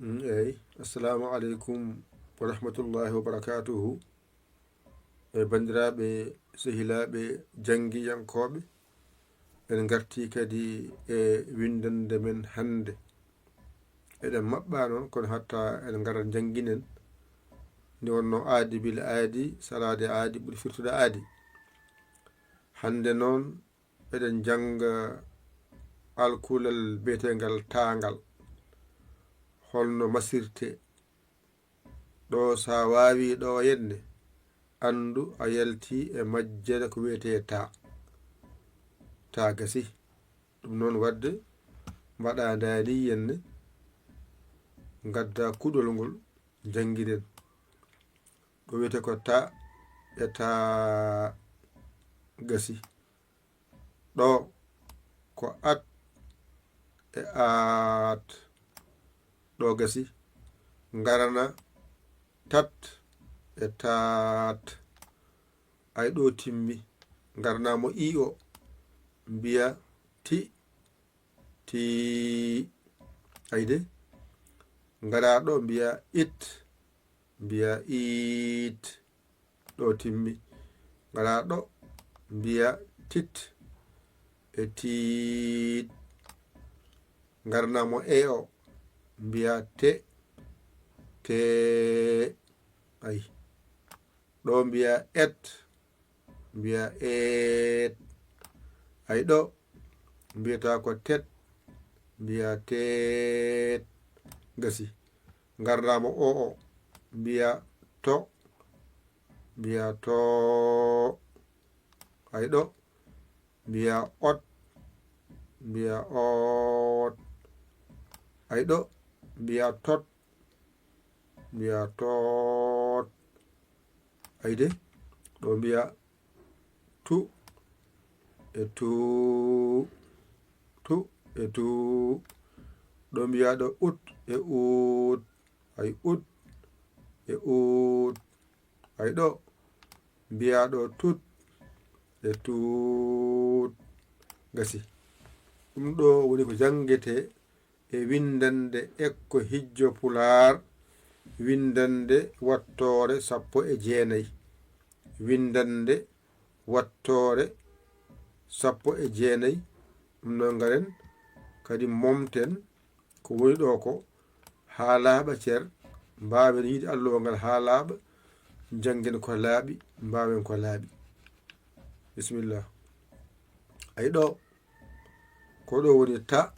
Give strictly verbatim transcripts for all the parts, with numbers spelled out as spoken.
Mm, eyi. Assalamu aleykum wa rahmatullahi wa barakatuhu. E banndiraaɓe, sehilaaɓe, janngiyankooɓe, en ngartii kadi e winndannde men hannde. Eɗen maɓɓa noon, kono hatta en ngara njannginen. Nde wonno aadi bila aadi, salaade aadi, ɓuri firtude aadi. Hannde noon, eɗen njannga alkulal biyeteengal taangal. Holno masirte? Ɗo, so a waawii ɗo yenne, anndu a yaltii e majjere ko wiyetee taa. Taa gasi. Ɗum noon waɗde, mbaɗa ndaani yenne, ngadda kuɗol ngol, njanngiren. Ɗo wiyetee ko taa e taa gasi. Ɗo ko at e aat. Ɗo gasi. Ngarana tat e taat. Ay, ɗo timmi. Ngarana mo i o. Mbiya ti, ti. Ay de. Ngara ɗo mbiya it. Mbiya iit. Ɗo timmi. Ngara ɗo mbiya tit e tiit. Ngarana mo e o, mbiya te, te. Ay. Ɗo mbiya et, mbiya eet. Ay, ɗo mbiyata ko tet, mbiya teet. Gasi. Ngarana mo o o, mbiya to, mbiya too. Ay, ɗo mbiya ot, mbiya oot. Ay, ɗo mbiya tot, mbiya toot. Ay de, ɗo mbiya tu e tuu, tu e tuu. Ɗo mbiya ɗo ut e uut. Ay, ut e uut. Ay, ɗo mbiya ɗo tut e tuut. Gasi. Ɗum ɗo woni ko janngete e winndannde Ekko Hijjo Pulaar, winndannde wattoore sappo e jeenayi. Winndannde wattoore sappo e jeenayi. Ɗum noon, ngaren kadi momten ko woni ɗo ko, haa laaɓa cer, mbaawen yiide allowal ngal haa laaɓa, njanngen ko laaɓi, mbaawen ko laaɓi. Bisimilla. Ay, ɗo, ko ɗo woni ta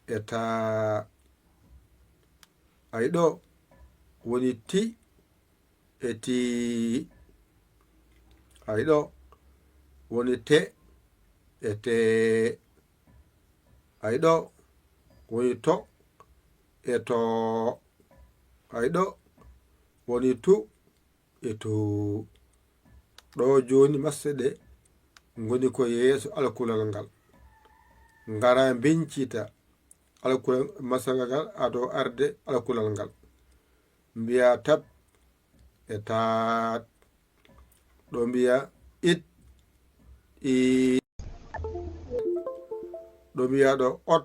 e taa. Ay, ɗo woni ti e tii. Ay, ɗo woni te e tee. Ay, ɗo woni to e too. Ay, ɗo woni tu e tuu. Ɗo jooni, masɗe ɗe ngoni ko yeeso alkulal ngal. Ngara mbincita alkulal, masɗe ngal ado arde alkulal ngal. Mbiya tat e taat. Ɗo mbiya it, iit. Ɗo mbiya ɗo ot,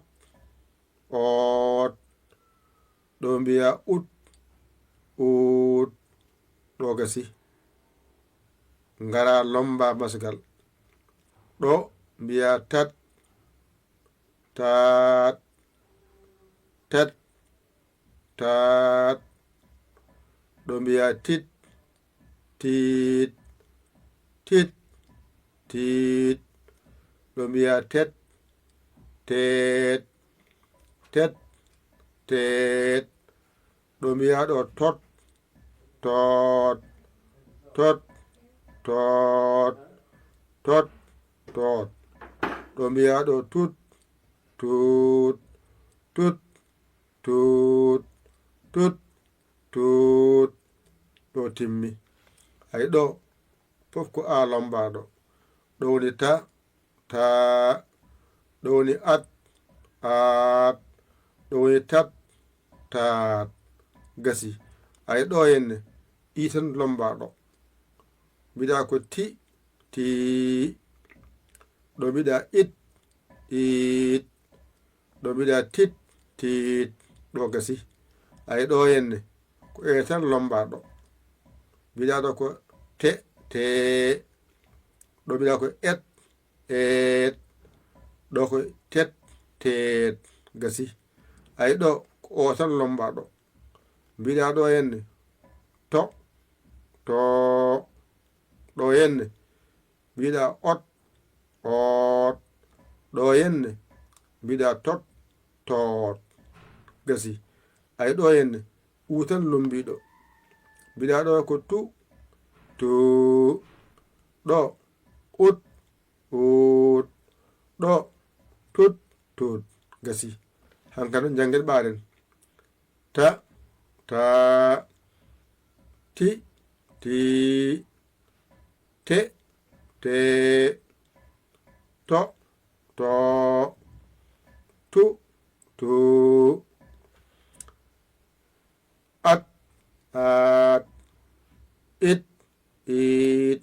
oot. Ɗo mbiya ut, uut. Ɗo gasi. Ngara lomba masgal. Ɗo mbiya tat, taat, tat, taat. Ɗo mbiya tit, tiit, tit, tiit. Ɗo mbiya tet, teet, tet, teet. Ɗo mbiya ɗo tot, toot, tot, toot, tot, toot. Ɗo mbiya ɗo tut, tuut, tut, tuut, tut, tuut. Ɗo timmi. Ay, ɗo fof ko a lombaaɗo. Ɗo woni ta, taa. Ɗo woni at, aat. Ɗo woni tat, taat. Gasi. Ay, ɗo henne, i tan lombaaɗo. Mbiɗa ko ti, tii. Ɗo mbiɗa it, iit. Ɗo mbiɗa tit, tiit. Ɗo gasi. Ay ɗo henne, ko e tan lomba ɗo. Mbiɗa ɗo ko te, te. Ɗo mbiɗa ko et, et. Ɗo ko tet, tet. Gasi. Ay ɗo ko o tan lomba ɗo. Mbiɗa ɗo henne, to, to. Ɗo henne, mbiɗa ot, ot. Ɗo henne, mbiɗa tot, tot. Gasi. Ay ɗo henne, u tan lombi ɗo. Mbiɗa ɗo ko tu, tu. Ɗo, ut, ut. Ɗo, tut, tut. Gasi. Hanka noon njanngen ɓaaren. Ta, ta. Ti, ti. Te, te. To, to. Tu, tu. At, at. It, it.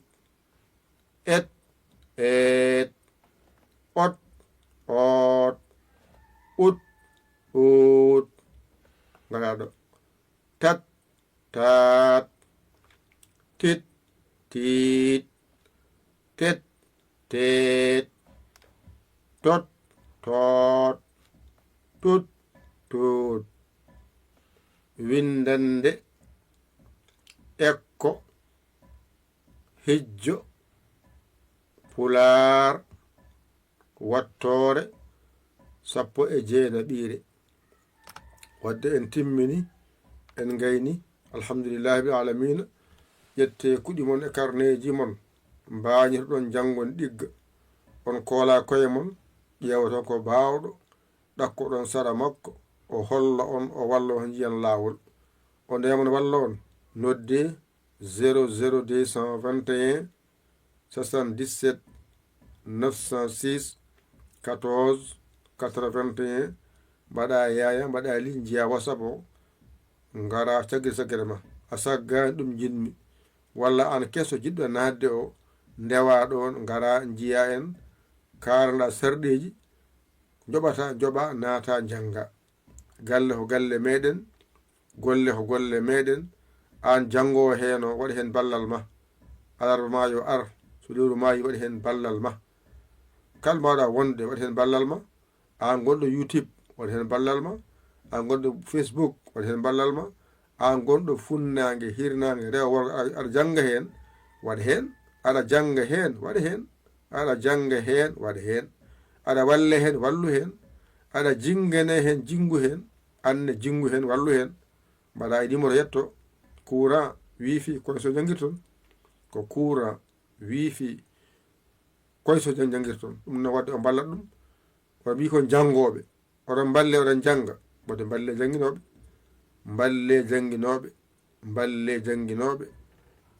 Et, et. Ot, ot. Ut, ut. Ngara ɗo. Tat, tat. Tit, tit. Tet, tet. Tot, tot. Tut, tut. Winndannde, ekko, hijjo, pulaar, wattoore, sappo e jeenaɓiire. Wadde en timmini, en ngayni, alhamdulillahi bil alamina. Ƴette kuɗi mon e karneeji mon, mbaañitoɗon janngon ɗigga. On koola koye mon, ƴeewoton ko baawɗo, ɗakkoɗon sara makko, o holla on, o walla on, njiyan laawol. O ndeya mon walla on, noddee zéro zéro deux cent vingt et un soixante-dix-sept neuf cent six quatorze quatre-vingt-un. Mbaɗa yaaya, mbaɗa li, njiya WhatsApp o, ngara caggiri caggere ma. A saggaani ɗum njiɗmi. Walla aan keso jiɗɗo naatde o, ndewa ɗoon, ngara njiya en, kaalanɗa sarɗeeji, njoɓata, njoɓa, naata, njannga. Galle ko galle meɗen, golle ko golle meɗen. Aan janngoowo heen o, waɗ heen ballal ma. Alarba ma yo ar, so lewru maayi, waɗ heen ballal ma. Kala mbaawɗa wonde, waɗ heen ballal ma. Aan gonɗo YouTube, waɗ heen ballal ma. Aan gonɗo Facebook, waɗ heen ballal ma. Aan gonɗo funnaange, hirnaange, rewo, worgo, aɗa, aɗa jannga heen, waɗ heen. Aɗa jannga heen, waɗ heen. Aɗa jannga heen, waɗ heen. Aɗa walle heen, wallu heen. Aɗa jinngane heen, jinngu heen. Aan ne jinngu heen, wallu heen. Mbaɗa e numéro yetto. Courant, wifi, kono so janngirton, ko courant, wifi, koye so jan-, janngirton. Ɗum no waɗde o mballat ɗum. O mbii kon janngooɓe. Oɗon mballe, oɗon njannga. Mboɗo mballe jannginooɓe. Mballe jannginooɓe. Mballe jannginooɓe.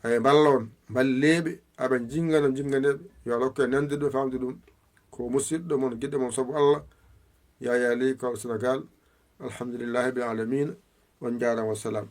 Ay, mballa on. Mballeeɓe. Aɓe njinnganoo, njinnganeeɓe. Yo Allah hokke nande ɗum, faamde ɗum. Ko musidɗo mon, giɗɗo mon sabu Allah. Yaya Ley, Kawal Senegal. Alhamdulillahi bil alamina. On njaaraama, wassalam.